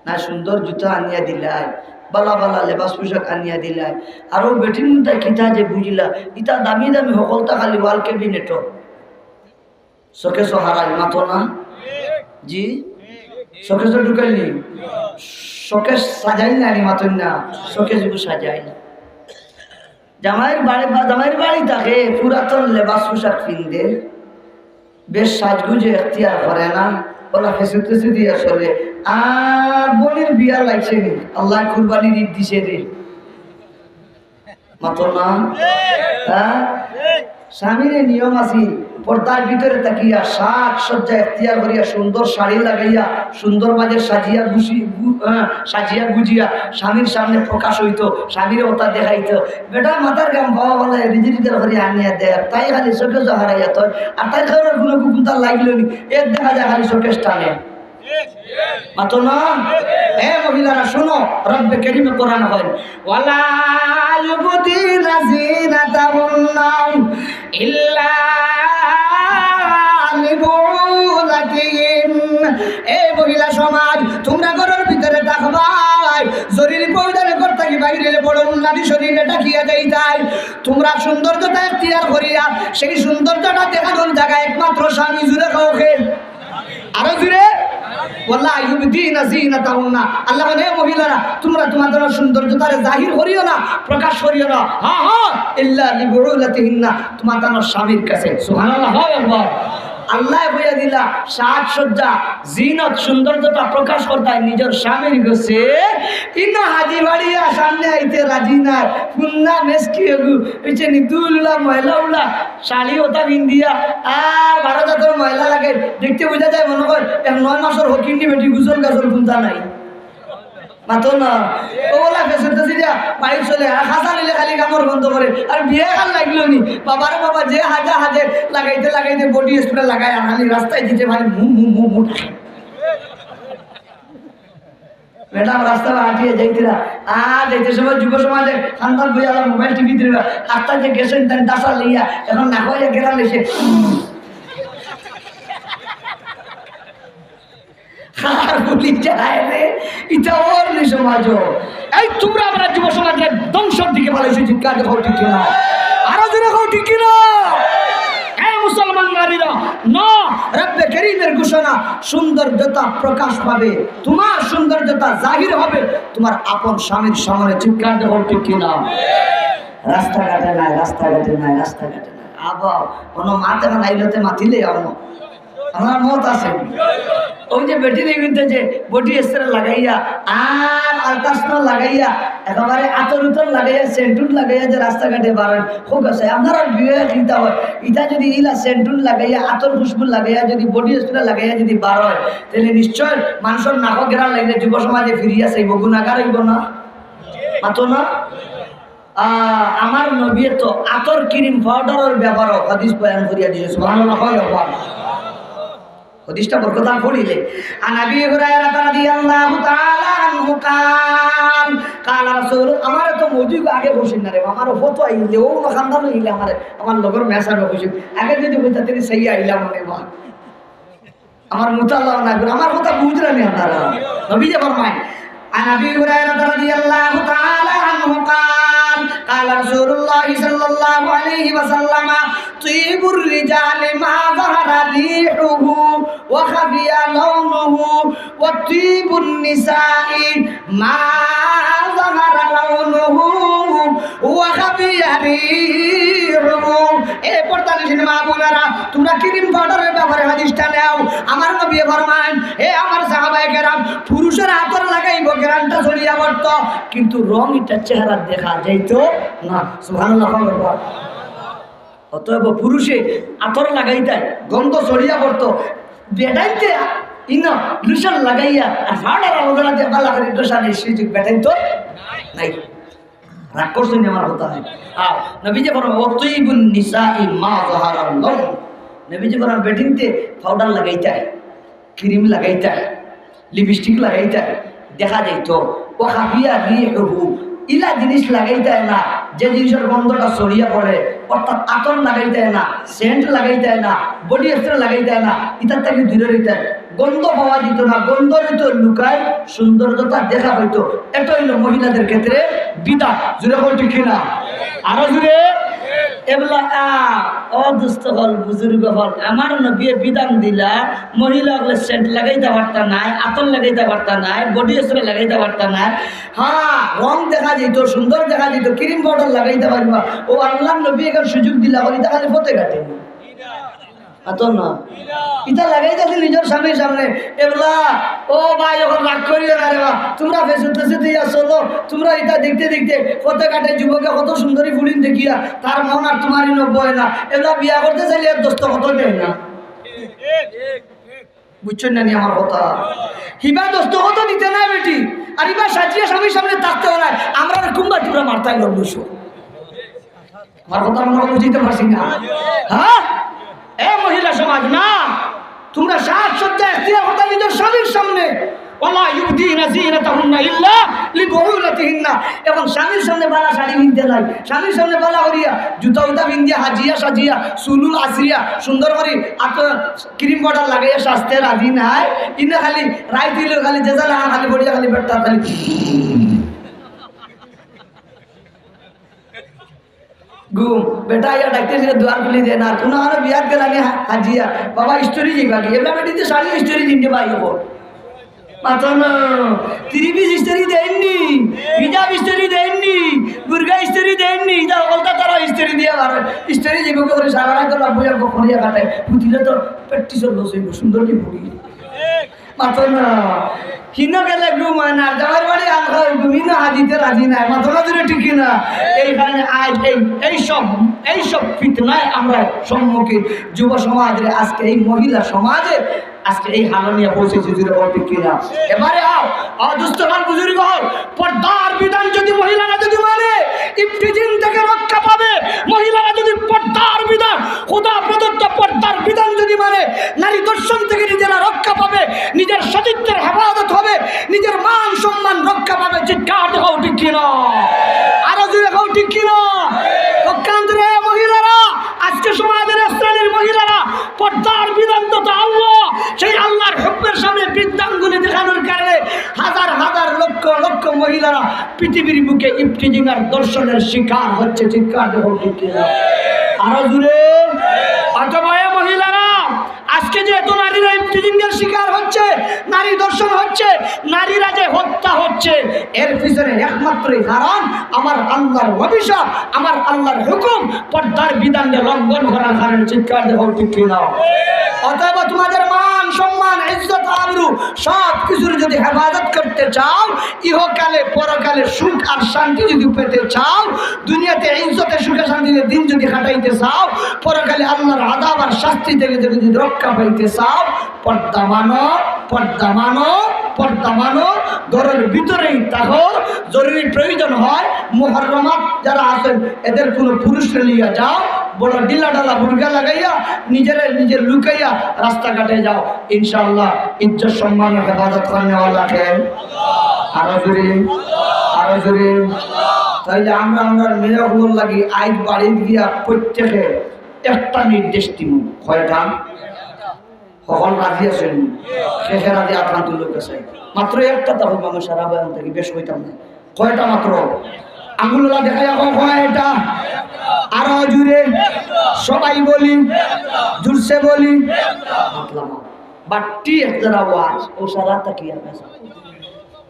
না সুন্দর জুতা আনিয়া দিলায়, বালা বালা লেবাস পোশাক আনিয়া দিলায়, আর অউ বেটির মধ্যে কিতা যে বুঝিলা, ইতা দামি দামি হকলতা খালি ওয়াল ক্যাবিনেটও। শোকেসও হারাই, মাতো না? জি? শোকেসও ঢুকাইলি? শোকেস সাজাইল না নি, মাতইন না? শোকেসগু সাজাইল। জামাইর বাড়ি, বা জামাইর বাড়ি থাকে, পুরাতন লেবাস পোশাক পিন্দে, বেশ সাজগুজে এখতিয়ার করে না, ওলা ফেসে ফেসে দিয়া চলে। আর বোনের বিয়া লাগছে নি, আল্লাহ কুরবানির ঈদ দিছে রে। মাতো না? হ্যাঁ? স্বামীর নিয়ম আছে, পর্দার ভিতরে থাকিয়া সাজ সজ্জা এখতিয়ার করিয়া সুন্দর শাড়ি লাগাইয়া সুন্দর মাঝে সাজিয়া গুছি-, গু-, হ্যাঁ, সাজিয়া গুজিয়া স্বামীর সামনে প্রকাশ অইতো, স্বামীরে ওটা দেখাইতো। বেটা মাথার ঘাম পাও ফালাইয়া রুজি রোজগার করি আনিয়া দেয়, আর তাই খালি শোকেসও হারাইয়া থয়, আর তাই কারোর কোনো কুকুরটা লাগলো নি, এর দেখা যায় খালি শোকেস টানে। মাতো না? এ মহিলারা শুনো, রব্বে করিমে কোরআন কইন, "ওয়ালা ইউবদিনা জিনাতাহুন্না ইল্লা লিবুউলাতিহিন।" এ মহিলা সমাজ, তোমরা ঘরর ভিতরে থাকবায়, জরুরি প্রয়োজনে ঘর থাকি বাইরে অইলে বড় উন্নতি শরীরে ডাকিয়া দেইতায়। তোমরা সৌন্দর্যতা এখতিয়ার করিয়া সেই সৌন্দর্যটা দেখানোর জায়গায় একমাত্র স্বামী। জুরে কও কে? আরো জুরে? "ওয়ালা ইউবদিনা জিনাতাহুন্না।" আল্লাহ বলে, "এ মহিলারা, তোমরা তোমাদের সৌন্দর্যতারে জাহির করিও না, প্রকাশ করিও না। হ্যাঁ, হ্যাঁ, ইল্লা লিবুউলাতিহিন্না, তোমাদের স্বামীর কাছে।" সুবহানাল্লাহ, হয় একবার। আল্লাহ কইয়া দিলা, সাজসজ্জা, জিনত, সৌন্দর্যতা প্রকাশ করতায় নিজের স্বামীর কাছে। ইনো হাজি বাড়িয়া সামনে আইতে রাজি নায়, ফুন্না মেসকি এগু, হইছে নি দুল উলা, ময়লা উলা, শাড়ি ওটা পিন্দিয়া আর বারো জাতর ময়লা লাগে, দেখতে বুঝা যায় মনে হয় এক নয় মাসর হকিন্নি বেটি, গোসল গাসল কুন্তা নাই। মাতো না। ওলা ফেসে তো সিধা বাইর চলে, আর খাসা নিলে খালি কামড় বন্ধ করে, আর বিয়া কার লাগলো নি। বাবারে বাবা, যে হাজে হাজে লাগাইতে লাগাইতে body spray লাগায়, আর খালি রাস্তায় দিতে পারে মু মু মু মু ডাকে। ম্যাডাম রাস্তা হাঁটিয়া যাইতেরা, আর যাইতে সময় যুব সমাজে খান্দান বইয়া মোবাইল টিভি দিবা, আস্তা যে গেছেন তাই দাসা লইয়া, এখন না হয় গেরা লেসে। আর বলি যায় রে, ইটা অর নি সমাজ। এই তোমরা আমরা যুব সমাজরে ধ্বংসর দিকে ফালাইছো, চিৎকার কও ঠিক কি না? আরো জোরে কও ঠিক কি না? এ মুসলমান নারীরা, না, রব্বে করিমের ঘোষণা, সৌন্দর্যতা প্রকাশ পাবে, তোমার সৌন্দর্যতা জাহির হবে তোমার আপন স্বামীর সামনে। চিৎকার কও ঠিক কি না? রাস্তাঘাটে নাই, রাস্তাঘাটে নাই, রাস্তাঘাটে নাই। আবার কোনো মাত এখন আইলতে মাতিলে অনো। আমার মত আছে। ওই যে বেটি নেই কিন্তু যে body spray লাগাইয়া আর আলতাসনো লাগাইয়া একেবারে আতর উতর লাগাইয়া সেন্টুন লাগাইয়া যে রাস্তাঘাটে বারোয়, হোক আছে, আপনারা বিয়ে কিনতে হয়। ইটা যদি ইলা সেন্টুন লাগাইয়া আতর খুশবু লাগাইয়া যদি body spray লাগাইয়া যদি বারোয়, তাহলে নিশ্চয় মানুষের নাকো গেরা লাগলে যুব সমাজে ফিরিয়া চাইব, গুণাগার হইব না? মাতো না? আহ, আমার নবী তো আতর ক্রিম পাউডারের ব্যাপারে হাদিস বয়ান করিয়া দিছে। সুবহানাল্লাহ, হয় আবার। হাদিসটা বরকতান পড়িলে। عن أبي هريرة رضي الله تعالى عنه قال، قال رسول، আমার তো মৌজুদ আগে বসেন না রে, আমার ফটো আইলে, ও খান্দান হইলে আমার, আমার লগর মেসাবে বসেন। আগে যদি বলতে তিনি সেই আইলাম মনে হয়। আমার মুতাল্লাহ না করে, আমার কথা বুঝলেন নি আপনারা? নবীজি ফরমায়, عن أبي هريرة رضي الله تعالى عنه قال، قال رسول الله صلى الله عليه وسلم، طيب الرجال ما ظهر ريحه وخفي لونه، وطيب النساء ما ظهر لونه وخفي ريحه. প্রভু, এ পর্দানিশীন মা বোনেরা, তোমরা ক্রিম পাউডারের ব্যাপারে হাদিসটা নেও। আমার নবী ফরমাইন, হে আমার সাহাবায়ে কেরাম, পুরুষের আতর লাগাইবো, ঘ্রাণটা ছড়িয়া পড়তো, কিন্তু রং ইটা চেহারাত দেখা যাইতো না। সুবহানাল্লাহ, আল্লাহু আকবার। অতএব পুরুষে আতর লাগাইতায়, গন্ধ ছড়িয়া পড়তো, বেটাইন্তে ইনো লুশন লাগাইয়া আর পাউডার আলাদা দিয়া বালা করি দোষা নেই, সুযোগ বেটাইন্তর নাই। রাগ করছইন আমার কথা? আর নবীজি ফরমাইন, "ওয়া তিবুন নিসাই মা যাহারাল লাউন।" নবীজি ফরমাইন, বেটিন্তে পাউডার লাগাইতায়, ক্রিম লাগাইতায়, লিপস্টিক লাগাইতায়, দেখা যাইতো। "ওয়া খাফিয়া রিহুহু।" ইলা জিনিস লাগাইতায় না, যে জিনিসের গন্ধটা ছড়িয়া পড়ে, অর্থাৎ আতর লাগাইতায় না, সেন্ট লাগাইতায় না, বডি স্প্রে লাগাইতায় না, ইতার থাকি দূরে রইতায়। গন্ধ পাওয়া যেত না, গন্ধ রইতো লুকায়, সৌন্দর্যটা দেখা হইতো। এটা হইলো মহিলাদের ক্ষেত্রে বিধান। জোরে বল, ঠিক কিনা? আরো জোরে। এবলা আ, ও দুস্ত হল, বুজুর্গ হল, আমার নবী বিধান দিলা, মহিলা হলে সেন্ট লাগাইতে পারতা নায়, আতর লাগাইতে পারতা নায়, বডি স্প্রে লাগাইতে পারতা নায়। হ্যাঁ, রং দেখা যেত, সুন্দর দেখা যেত, ক্রিম পাউডার লাগাইতে পারবা। ও আল্লাহর নবী এখন সুযোগ দিলা, বলি তা খালি পথে ঘাটে। আতর না। ইটা লাগাইতাছে নিজের স্বামীর সামনে। এবলা, ও ভাই, এখন রাগ করিও না রে বা। তোমরা ফেসবুক টেসবুক দিয়া চলো, তোমরা ইটা দেখতে দেখতে পথে ঘাটে যুবকে কত সুন্দরী ফুড়িন দেখিয়া তার মন আর তোমারই নব্য হয় না। এবলা বিয়া করতে চাইলে এর দোস্ত কত দেয় না। বুঝছইন না নি আমার কথা? হিবা দোস্ত কত দিতে না বেটি, আর ইবা সাজিয়া স্বামীর সামনে থাকতে হয় না। আমরা কুম্বা তোমরা মারতাই লোক বুঝছো। আমার কথা মনে হয় বুঝাইতে পারছি না, হ্যাঁ? এ মহিলা সমাজ না, তোমরা সাজসজ্জা এখতিয়ার করতা নিজের স্বামীর সামনে। ওয়ালা ইউবদিনা জিনাতাহুন্না ইল্লা লিবুউলাতিহিন্না। এখন স্বামীর সামনে বালা শাড়ি পিনতে নাই, স্বামীর সামনে বালা করিয়া জুতা উতা পিন্দিয়া হাজিয়া সাজিয়া চুলুল আছড়িয়া সুন্দর করি আত ক্রিম পাউডার লাগাইয়া সাজতে রাজি নাই। ইনে খালি রাইত হইলে খালি যে জ্বালা খালি পড়িয়া খালি বেটা খালি ঘুম। বেটা আইয়া ডাকতে ছিল, দুয়ার খুলি দেয় না। আর কোনো আরো বিয়াত গেলানি হা-, হাজিয়া, "বাবা, ইস্তারি যাইবা কি?" এমলা বেটি তো শাড়ি ইস্তারি দিন দে ভাই, ও। মাথা না, ত্রিপিস ইস্তারি দেননি, হিজাব ইস্তারি দেননি, বুরকা ইস্তারি দেননি, ইতা বলতা তারা ইস্তারি দিয়া বার। ইস্তারি যাইব কি করে সারা রাত ওলা বইয়া গপ করিয়া কাটায়। ফুটিলে তো প্র্যাকটিসের লস হইব, সুন্দর কি ফুটি। মাথা না। হিনো গেলে ঘুম হয় না, জামাইর বাড়ি আন খাওয়াই ঘুম, হিনো হাজিতে রাজি নাই, মাথা না দিলে ঠিক কি না? এই কারণে আজ এই, এই সব, এই সব ফিতনায় আমরা সম্মুখীন। যুব সমাজরে আজকে এই মহিলা সমাজে আজকে এই হালো নিয়ে পৌঁছেছি, জুড়ে বল ঠিক কি না? এবারে আও, আও দুস্ত খান বুজুর্গ হও, পর্দার বিধান যদি মহিলারা যদি মানে, ইফটিজিং থেকে রক্ষা পাবে। মহিলারা যদি পর্দার বিধান, খোদা প্রদত্ত পর্দার বিধান যদি মানে, নারী দর্শন থেকে নিজেরা রক্ষা পাবে, নিজের সতীত্বের হেফাজত হবে, নিজের মান সম্মান রক্ষা পাবে। চিৎকার দেখাও ঠিক কিনা? আরো জোরে দেখাও ঠিক কিনা? পক্ষান্তরে মহিলারা, আজকে সমাজের এক শ্রেণীর মহিলারা পর্দার বিধান তো আল্লাহ, সেই আল্লাহর হুকুমের সামনে বৃদ্ধাঙ্গুলি দেখানোর কারণে হাজার হাজার লক্ষ লক্ষ মহিলারা পৃথিবীর বুকে ইফটিজিং আর দর্শনের শিকার হচ্ছে। চিৎকার দেখাও ঠিক কিনা? আরো জোরে। অথবা এ মহিলারা, আজকে যে এত নারীরা ইফটিজিং এর শিকার হচ্ছে, নারী দর্শন হচ্ছে, নারীরা যে হত্যা হচ্ছে, এর পিছনে একমাত্রই কারণ আমার আল্লাহর অভিশাপ, আমার আল্লাহর হুকুম, পর্দার বিধানকে লঙ্ঘন করার কারণে। চিৎকার দেখাও ঠিক কিনা? অতএব তোমাদের মান সম্মান, ইজ্জত, আবরু সব কিছুর যদি হেফাজত করতে চাও, ইহকালে পরকালে সুখ আর শান্তি যদি পেতে চাও, দুনিয়াতে ইজ্জতে সুখে শান্তিতে দিন যদি কাটাইতে চাও, পরকালে আল্লাহর আযাব আর শাস্তি থেকে যদি রক্ষা পাইতে চাও, পর্দা মানো, পর্দা মানো, পর্দা মানো, ঘরের ভিতরেই থাকো। জরুরি প্রয়োজন হয়, মুহররমাত যারা আছেন, এদের কোনো পুরুষরে লইয়া যাও, বড় ঢিলা ঢালা বুরকা লাগাইয়া, নিজেরে নিজে লুকাইয়া রাস্তাঘাটে যাও। ইনশাআল্লাহ, ইজ্জত সম্মানের হেফাজত করনেওয়ালা কে? আরো জোরে, আরো জোরে। তাইলে আমরা, আমরা মেয়ে অকলর লাগি আইজ বাড়িত গিয়া প্রত্যেকে একটা নির্দেশ দিমু। কয়টা? হকল রাজি আছইন? কে কে রাজি আত তুলউক্কা চাই। মাত্র একটা তা কইবা, আমি সারা বয়ান থাকি বেশ কইতাম না। কয়টা মাত্র? আঙ্গুলওয়ালা দেখাইয়া কও, কয়টা? আরো জোরে। সবাই বলি, জোরসে বলি। মাতলা না। বাট্টি একটা ওয়াজ, ও সারা তাকিয়া আছে।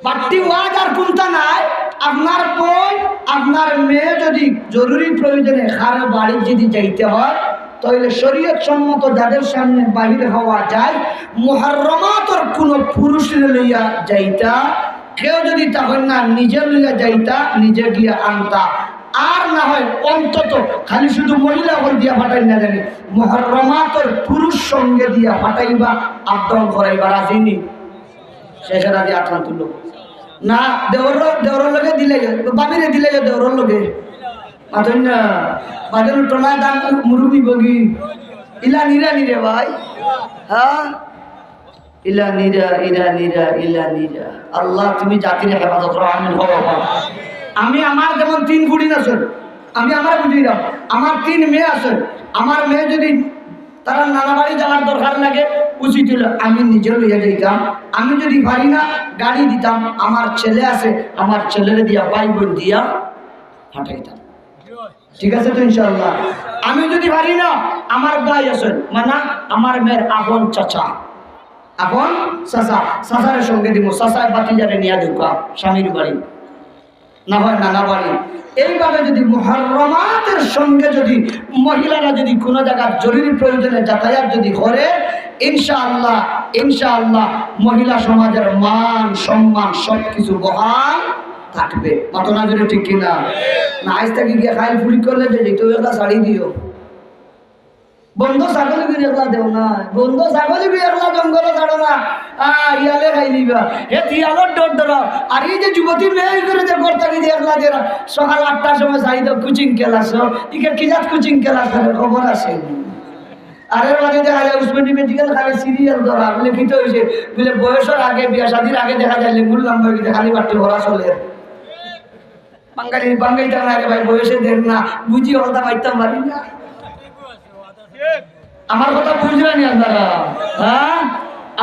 বাট্টি ওয়াজ আর কুন্তা নাই। আপনার বউ, আপনার মেয়ে যদি জরুরি প্রয়োজনে কারো বাড়িত যদি যাইতে হয়, তাইলে শরীয়ত সম্মত যাদের সামনে বাহির হওয়া যায়, মুহাররমাতর কোনো পুরুষরে লইয়া যাইতা। কেউ যদি তখন না নিজে লইয়া যাইতা, নিজে গিয়া আনতা, আর না হয় অন্তত খালি শুধু মহিলা হল দিয়া পাঠাই না জানি, মুহাররমাতর পুরুষ সঙ্গে দিয়া পাঠাইবা, আপ ডাউন করাইবা, রাজি নি? শেষে রাজি আখান তুলো না, দেওর, দেওরর লগে দিলে, বাবিরে দিলে দেওরর লগে। মাতইন না, বাজানো টোলায় দাম মুরুবি বগি। ইলা নিরা নিরে ভাই। হ্যাঁ? ইলা নিরা, ইলা নিরা, ইলা নিরা। আল্লাহ, তুমি জাতির হেফাজত করো, আমিন। হও, হও। আমি আমার যেমন তিন কুড়ি আছেন, আমি আমার বুঝি না, আমার তিন মেয়ে আছেন, আমার মেয়ে যদি তারা নানা বাড়ি যাওয়ার দরকার লাগে, উচিত হইল আমি নিজে লইয়া যাইতাম। আমি যদি পারি না, গাড়ি দিতাম, আমার ছেলে আছে, আমার ছেলেরে দিয়া, ভাই বোন দিয়া পাঠাইতাম। ঠিক আছে তো ইনশাআল্লাহ? আমি যদি পারি না, আমার ভাই আছেন, মানে আমার মেয়ের আপন চাচা, আপন চাচা, চাচার সঙ্গে দিব, চাচায় ভাতিজারে নিয়ে দেউকা স্বামীর বাড়ি, না হয় নানা বাড়ি। এইভাবে যদি মুহাররমাতের সঙ্গে যদি মহিলারা যদি কোনো জায়গার জরুরি প্রয়োজনে যাতায়াত যদি করে, ইনশাআল্লাহ, ইনশাআল্লাহ মহিলা সমাজের মান সম্মান সব কিছু বহাল থাকবে। মাতো না জোরে, ঠিক কি না? না, আইজ থাকি গিয়া খাইল ফুরি করলে যে যেতে একটা শাড়ি দিও। বন্ধ ছাগল গিরি একলা দেও না, বন্ধ ছাগল গিরি একলা জঙ্গল ছাড়ো না। আ, ইয়ালে খাই নিবা। হে তিয়ালর ডর ডরাও। আর এই যে যুবতী মেয়ে করে যে ঘর থাকি যে একলা যে সকাল আটটার সময় যাই তো কোচিং ক্লাস, ইকে কি জাত কোচিং ক্লাস করে খবর আছে? আরে বাদে দেখা যায় উসমানী মেডিকেল খালি সিরিয়াল ধরা, বলে কি তো হয়েছে? বলে বয়সের আগে, বিয়া শাদির আগে দেখা যায় লেঙ্গুর লম্বা হয়ে গেছে, খালি বাট্টি ভরা চলে। বাঙালি, বাঙালি তো না রে ভাই, বয়সে দের না, বুঝি হলতা পাইতাম পারি না। আমার কথা বুঝলেন নি আপনারা? হ্যাঁ,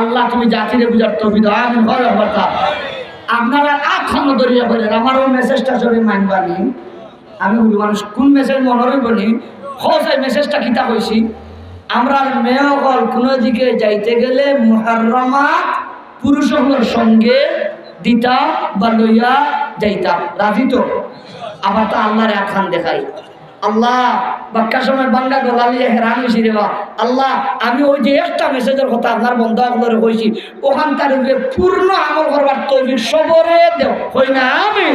আল্লাহ তুমি জাতিরে বুঝার তৌফিক দাও, আমিন। হয় কথা আপনারা আখানো দরিয়া বলেন, আমারও মেসেজটা সবাই মানবানি। আমি বলি মানুষ কোন মেসেজ মনে রইব নি? খোঁজ এই মেসেজটা কিতা কইছি? আমরা মেয়ে অকল কোনো দিকে যাইতে গেলে মুহাররমাত পুরুষ অকলর সঙ্গে দিতাম বা লইয়া যাইতাম, রাজি তো? আবার তো আল্লাহরে আখান দেখাই, আল্লাহ, বাক্কা সময় বাঙ্গা গলা নিয়ে হেরান হয়েছি রে বা। আল্লাহ, আমি ওই যে একটা মেসেজের কথা আপনার বন্ধু আপনার কইছি, ওখান তার উপরে পূর্ণ আমল করবার তৌফিক সবরে দেও, হই না? আমিন।